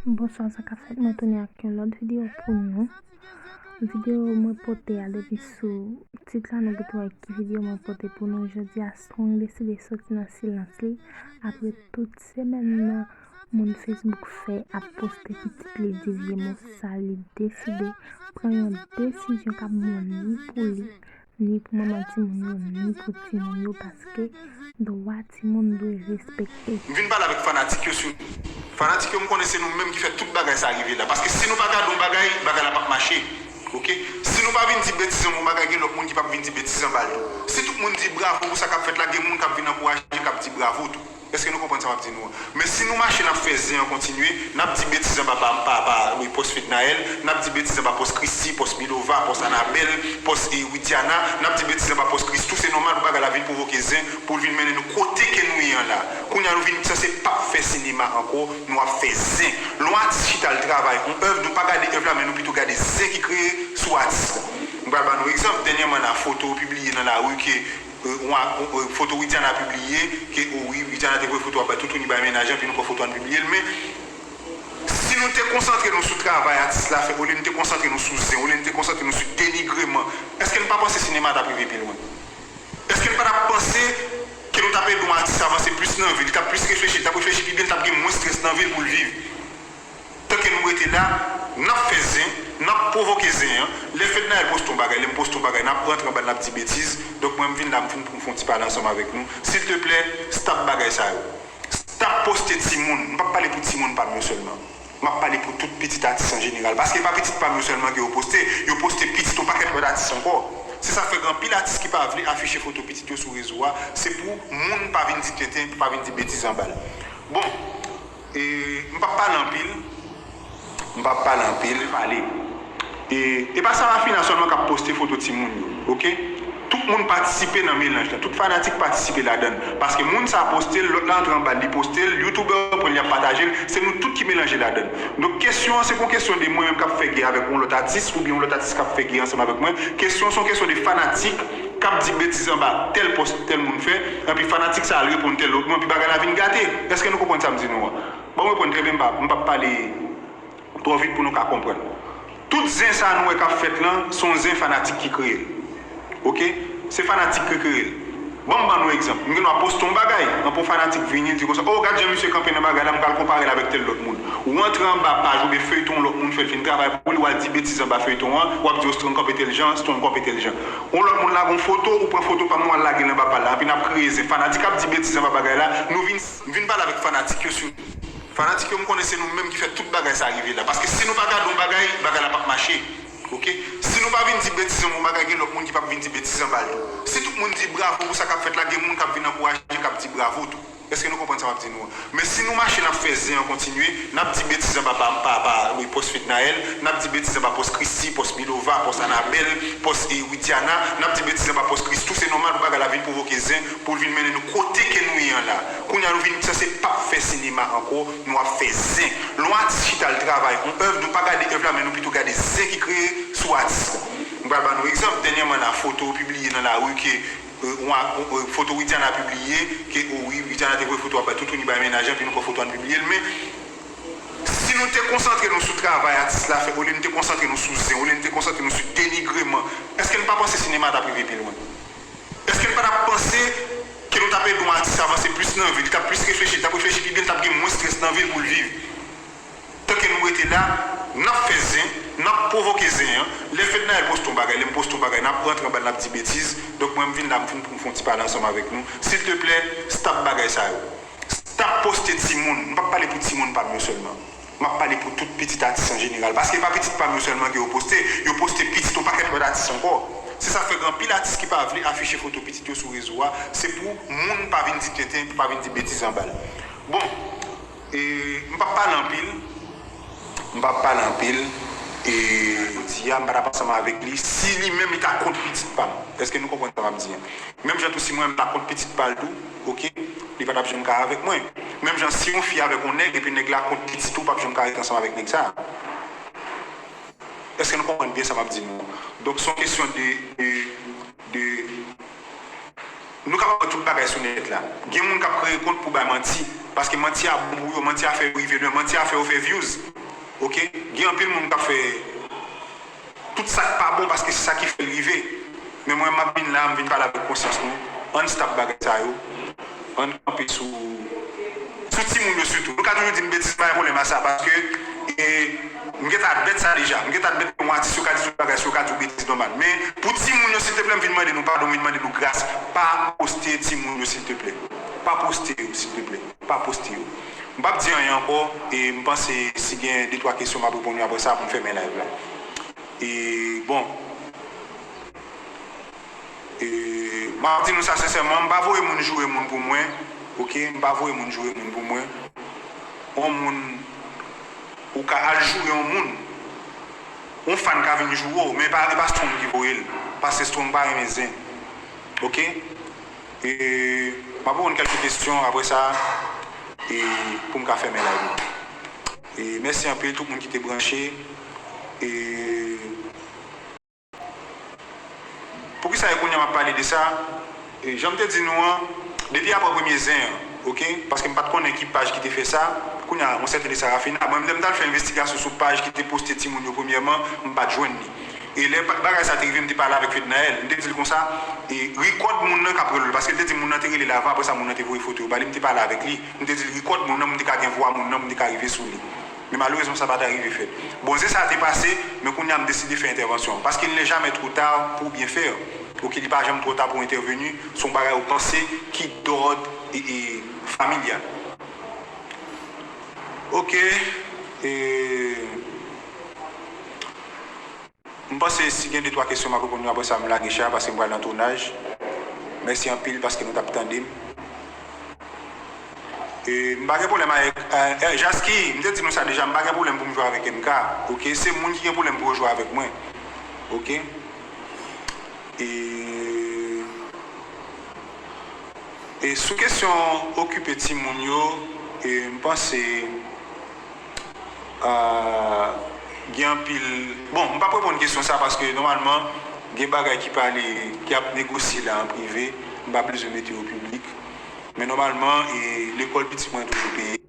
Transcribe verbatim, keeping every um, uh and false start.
Bonswa, sa k ap fèt? Mwen tounen ak yon lòt videyo pou nou. Videyo mwen pote a, depi sou tit la, nou gentan wè ki videyo mwen pote pou nou. Jodi a, Strong deside soti nan silans li apre tout semèn nan moun Facebook fè ap poste pitit li, di vye mo, sa li deside pran yon desizyon k ap bon ni pou li, ni pou manman timoun yo, ni pou timoun yo, paske dwa timoun dwe respekte. M vin pale avèk fanatik yo sou. Fanatik yo, m konnen se nou menm ki fè tout bagay sa rive la. Paske si nou pa gade yon bagay, bagay la p ap mache. Oke? Si nou pa vin di betiz anba yon bagay, gen lòt moun ki p ap vin di betiz anba l tou. Si tout moun di bravo pou sa k ap fèt la, gen moun k ap vin ankouraje, k ap di bravo tou. Èske nou konprann sa m ap di nou an? Men si nou mache, n ap fè zen an kontinye, n ap di betiz anba pa, pa, pa, wi, pòs Fednaelle, n ap di betiz anba pòs Christie, pòs Milova, pòs Anabelle, pòs, e, Widiana, n ap di betiz anba pòs Christoo, se nòmal pou bagay la vin pwovoke zen, pou l vin mennen nou kote ke nou ye an la. Kounye a nou vin sanse p ap fè sinema ankò, nou ap fè zen. Lè yon atis chita l travay yon èv, nou pa gade èv la, men nou pito gade zen ki kreye sou atis la. M pral ba nou egzanp, dènyèman la, foto pibliye nan lari ke, e, yon a-, e, foto Widiana pibliye, ke, o wi, Widiana te voye foto a bay toutouni bay mennaj lan, epi nou pran foto a n pibliye l, men si nou te konsantre nou sou travay atis la fè, olye nou te konsantre nou sou zen, olye nou te konsantre nou sou denigreman, èske n pa panse sinema t ap rive pi lwen? Èske n pa t ap panse ke nou t ap ede yon atis avanse plis nan vi l, li t ap plis reflechi, li t ap reflechi pi byen, li t ap gen mwens estrès nan vi l pou l viv? Tanke nou rete la, n ap fè zen, n ap pwovoke zen an. Lè Fednaelle poste yon bagay, lè m poste yon bagay, n ap rantre anba l, n ap di betiz. Donk mwen, m vin la, m vin pou m fè yon ti pale ansanm avèk nou. Silteplè, stop bagay sa yo. Stop poste timoun. M p ap pale pou timoun pa m yo sèlman. M ap pale pou tout pitit atis an jeneral. Paske e pa pitit pa m yo sèlman ke yo poste. Yo poste pitit yon pakèt lòt atis ankò. Se sa k fè gen anpil atis ki pa vle afiche foto pitit yo sou rezo a. Se pou moun pa vin di tenten, pou pa vin di betiz anba l. Bon, e, m p ap pale anpil. M p ap pale anpil. Pale. E, e pa Sarafina sèlman k ap poste foto timoun yo, oke? Tout moun patisipe nan melanj la. Tout fanatik patisipe ladan l. Paske moun sa poste l, lòt la antre anba l, li poste l, youtubè yo pran l, y ap pataje l. Se nou tout ki melanje ladan l. Donk, kesyon an, se pa yon kesyon de mwen menm k ap fè gè avèk yon lòt atis, oubyen yon lòt atis k ap fè gè ansanm avèk mwen. Kesyon an, se yon kesyon de fanatik k ap di betiz anba tèl pòs tèl moun fè, epi fanatik sa al reponn tèl lòt moun, epi bagay la vin gate. Èske nou konprann sa m di nou an? Bon, m reponn trè byen, m pa, m p ap pale twò vit pou nou ka konprann. Tout zen sa nou wè k ap fèt lan, se yon zen fanatik ki kreye l. Oke? Se fanatik ki kreye l. Ban m ban nou egzanp. M gen dwa poste yon bagay, anpil fanatik vini di konsa, "O, gad jan misye kanpe nan bagay la, m pral konpare l avèk tèl lòt moun." Ou antre anba paj oubyen feyton yon lòt moun fè l fin travay pou li, w al di betiz anba feyton an, w ap di, "O, Strong kanpe tèl jan, Strong kanpe tèl jan." Yon lòt moun lage yon foto, ou pran foto pa m, ou al lage l anba pa l la. Epi n ap kreye zen. Fanatik ap di betiz anba bagay la, nou vin, m vin pale avèk fanatik yo sou. Fanatik yo, m konnen se nou menm ki fè tout bagay sa rive la. Paske si nou pa gade yon bagay, bagay la p ap mache. Oke? Si nou pa vin di betiz anba yon bagay, gen lòt moun ki p ap vin di betiz anba l tou. Si tout moun di bravo pou sa k ap fèt la, gen moun k ap vin ankouraje, k ap di bravo tou. Èske nou konprann sa m ap di nou an? Men si nou mache, n ap fè zen an kontinye, n ap di betiz anba pa, pa, pa, wi, pòs Fednaelle, n ap di betiz anba pòs Christie, pòs Milova, pòs Anabelle, pòs, e, Widiana, n ap di betiz anba pòs Christoo, se nòmal pou bagay la vin pwovoke zen, pou l vin mennen nou kote ke nou ye an la. Kounye a nou vin sanse p ap fè sinema ankò, nou ap fè zen. Lè yon atis chita l travay yon èv, nou pa gade èv la, men nou pito gade zen ki kreye sou atis la. M pral ba nou egzanp, dènyèman la, foto pibliye nan lari ke, e, yon a-, e, foto Widiana pibliye, ke, o wi, Widiana te voye foto a bay toutouni bay mennaj lan, epi nou pran foto a n pibliye l, men si nou te konsantre nou sou travay atis la fè, olye nou te konsantre nou sou zen, olye nou te konsantre nou sou denigreman, èske n pa panse sinema t ap rive pi lwen? Èske n pa t ap panse ke nou t ap ede yon atis avanse plis nan vi l, li t ap plis reflechi, li t ap reflechi pi byen, li t ap gen mwens estrès nan vi l pou l viv? Tanke nou rete la, n ap fè zen, n ap pwovoke zen an. Lè Fednaelle poste yon bagay, lè m poste yon bagay, n ap rantre anba l, n ap di betiz. Donk mwen, m vin la, m vin pou m fè yon ti pale ansanm avèk nou. Silteplè, stop bagay sa yo. Stop poste timoun. M p ap pale pou timoun pa m yo sèlman. M ap pale pou tout pitit atis an jeneral. Paske e pa pitit pa m yo sèlman ke yo poste. Yo poste pitit yon pakèt lòt atis ankò. Se sa k fè gen anpil atis ki pa vle afiche foto pitit yo sou rezo a. Se pou moun pa vin di tenten, pou pa vin di betiz anba l. Bon, e, m p ap pale anpil. M p ap pale anpil. E, jodi a, m pa t ap ansanm avèk li si li menm li ta kont pitit pa m. Èske nou konprann sa m ap di an? Menm jan tou, si mwen menm m ta kont pitit pa l tou, oke, li pa t ap janm ka avèk mwen. Menm jan, si yon fi avèk yon nèg, epi nèg la kont pitit ou, p ap janm ka rete ansanm avèk nèg sa a. Èske nou konprann byen sa m ap di nou an? Donk, se yon kesyon de, de, de, nou kapab wè tout bagay sou nèt la. Gen moun k ap kreye kont pou bay manti. Paske manti a bon pou yo, manti a fè yo rive lwen, manti a fè yo fè views. Oke? Gen anpil moun k ap fè tout sa k pa bon paske se sa ki fè l rive. Men mwen, m ap vin la, m vin pale avèk konsyans nou. Ann stop bagay sa yo. Ann kanpe sou, sou timoun yo sitou. Nou ka toujou di m betiz, m pa gen pwoblèm a sa, paske, e, m gentan admèt sa deja. M gentan admèt ke yon atis yo ka di sou bagay, si yo ka di w betiz nòmal. Men pou timoun yo, silteplè, m vin mande nou padon, m vin mande nou gras. Pa poste timoun yo, silteplè. Pa poste yo, silteplè. Pa poste yo. M p ap di anyen ankò, e m panse si gen de twa kesyon, m ap reponn yo apre sa pou m fèmen live la. E, bon. E, m ap di nou sa sensèman, m pa voye moun joure moun pou mwen, oke? M pa voye moun joure moun pou mwen. On moun, ou ka al joure on moun. On fan ka vin joure w, men e pa, e pa Strong ki voye l. Paske Strong pa renmen zen. Oke? E, m ap reponn kèlke kesyon apre sa, e, pou m ka fèmen live la. E, mèsi anpil tout moun ki te branche. E, poukisa e kounye a m ap pale de sa? E, jan m te di nou an, depi apre premye zen an, oke? Paske m pa t konnen ki paj ki te fè sa. Kounye a, yon sèten de Sarafina. Mwen, lè m t al fè envestigasyon sou paj ki te poste timoun yo premyèman, m pa t jwenn li. E lè pa- bagay sa te rive, m te pale avèk Fednaelle. M te di l konsa, e, rekòd moun nan k ap rele l, paske l te di moun nan te rele l avan, apre sa moun nan te voye foto yo ba li, m te pale avèk li. M te di l rekòd moun nan, m te ka gen vwa moun nan, m te ka rive sou li. Men malerezman, sa pa t arive fèt. Bon, zen sa a te pase, men kounye a m deside fè entèvansyon. Parce qu'il n'est jamais trop tard pour bien faire. Oke, li pa janm twò ta pou entèveni, se yon bagay ou panse ki dòd e, e, familyal. Oke, e, m panse si gen de twa kesyon, m ap reponn yo, apre sa m lage chay a, paske m pral nan tounaj. Mèsi anpil paske nou t ap tande m. E, m pa gen pwoblèm avèk, e, e, Jasky, m te di nou sa deja, m pa gen pwoblèm pou m jwe avèk M K, oke? Se moun ki gen pwoblèm pou yo jwe avèk mwen, oke? E, e sou kesyon okipe timoun yo, e, m panse, a, gen anpil, bon, m p ap reponn kesyon sa paske nòmalman, gen bagay ki pale, ki ap negosye la an prive, m pa bezwen mete yo piblik. Men nòmalman, e, lekòl pitit mwen toujou peye.